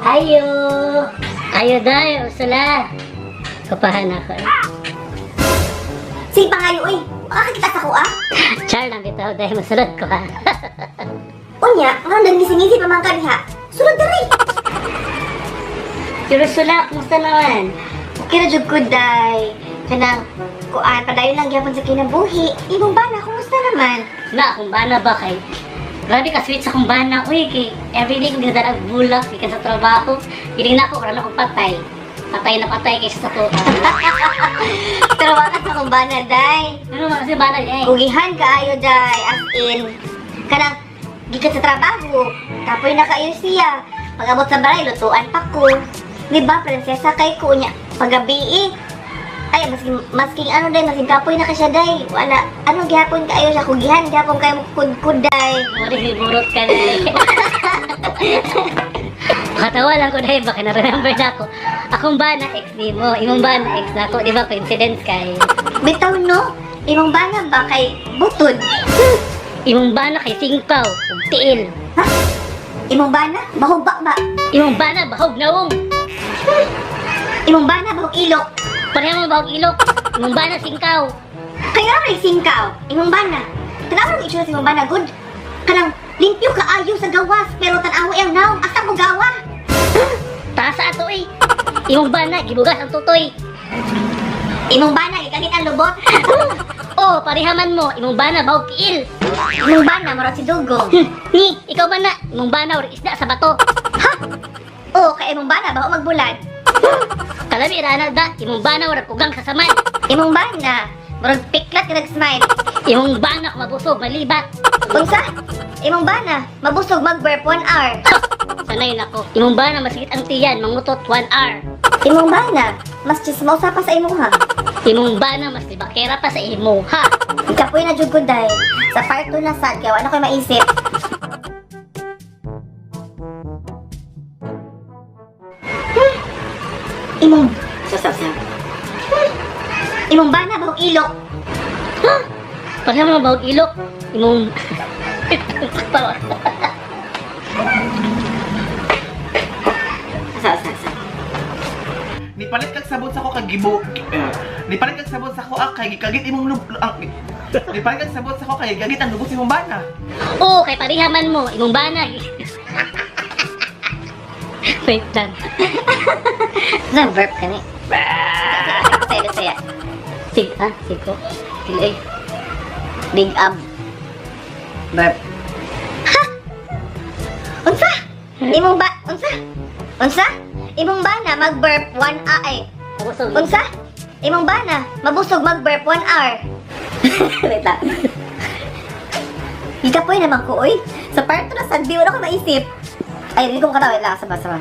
Ayo! Ayo day, usula. Kupahan ako eh. Sige pangayo oy. Makakita sa ko ah. Char lang bitaw dahil masulod ko ha. Unya, nga nagngisi-ngisi pa man ka diha. Sulod diri. Pero Ursula, kumusta naman? Okay ra jud ko day. Kanang kuan padayon lang gyapon sa kinabuhi. Imong bana kumusta naman? Na, akong bana ba kay? Grabe ka sweet sa akong bana. Uy, kay everyday kong ginadala ang bulak, gikan sa trabaho. Piling na ako, karon akong patay. Patay na patay kaysa sa ko. Pero wakas akong bana day. Ano man kasi bana eh. Kugihan kaayo day as in kanang gikan sa trabaho. Kapoy na kaayo siya. Pag-abot sa balay lutuan pa ko. Di ba prinsesa kay ko niya pagabi eh. Ay, maski ano day, maski kapoy na ka siya day. Wala, ano gihapon kaayo siya, kugihan gihapon kayo mo kudkud day. Mori hiburot ka na eh. Makatawa lang ko dahil baka na-remember na ako. Akong bana ex ni mo, imong bana ex na ako, di ba coincidence kay? Bitaw no, imong bana ba kay butod? Imong bana kay singkaw, ug tiil. Ha? Imong bana, bahog ba ba? Imong bana bahog nawong. Imong bana, bahog ilok. Pareha mo bahog ilok. Imong bana singkaw. Kaya rin singkaw, imong bana. Tanaw ang itsura sa imong bana, good. Kanang limpyo kaayo sa gawas, pero tanaw ang naong, asa mo gawa? Taas sa ato eh. Imong bana gibugas ang tutoy. Imong bana, gikagit ang lubot. Oh, pareha man mo. Imong bana bahog tiil. Imong bana, murag si Dugong. Ni, ikaw man na. Imong bana or isda sa bato. Ha? Oo, kay imong bana, baho magbulad. Kalami rana da. Imong bana or kugang sa saman. Imong bana, murag piklat ka nag-smile. Imong bana kung mabusog malibat. Unsa? Imong bana, mabusog mag-burp 1 hour. Sanay nako. Imong bana masigit ang tiyan, mangutot 1 hour. Imong bana, mas chismosa pa sa imuha. Imong bana mas libakera pa sa imo, ha? Ikapoy na jud ko day. Sa part 2 na sad kay wala koy maisip. Imong sa sa. Imong bana bahog ilok. Pareha mo bahog ilok. Imong Tawa. Sa sa sa. Nipalit kag sabon sa ko kag gibo. Eh, nipalit kag sabon sa ko ah, kay gikagit imong lub ang nipalit kag sabon sa ko kay gigagit ang lubot sa imong bana. Oo, kay pareha man mo. Imong bana. Wait lang. Sa verb kani. Saya saya. Sig, ha? Sigo. Dili eh. Big ab. Verb. Ha? Unsa? Imong ba unsa? Unsa? Imong bana mag-burp 1 hour. Ay, Mabusog. unsa? Imong bana mabusog mag-burp 1 hour. Wait lang. Ikapoy naman ko, oy. Sa part 2 na sad, di wala ko maisip. Ay, hindi ko makatawa. Wait lang, sama, sama.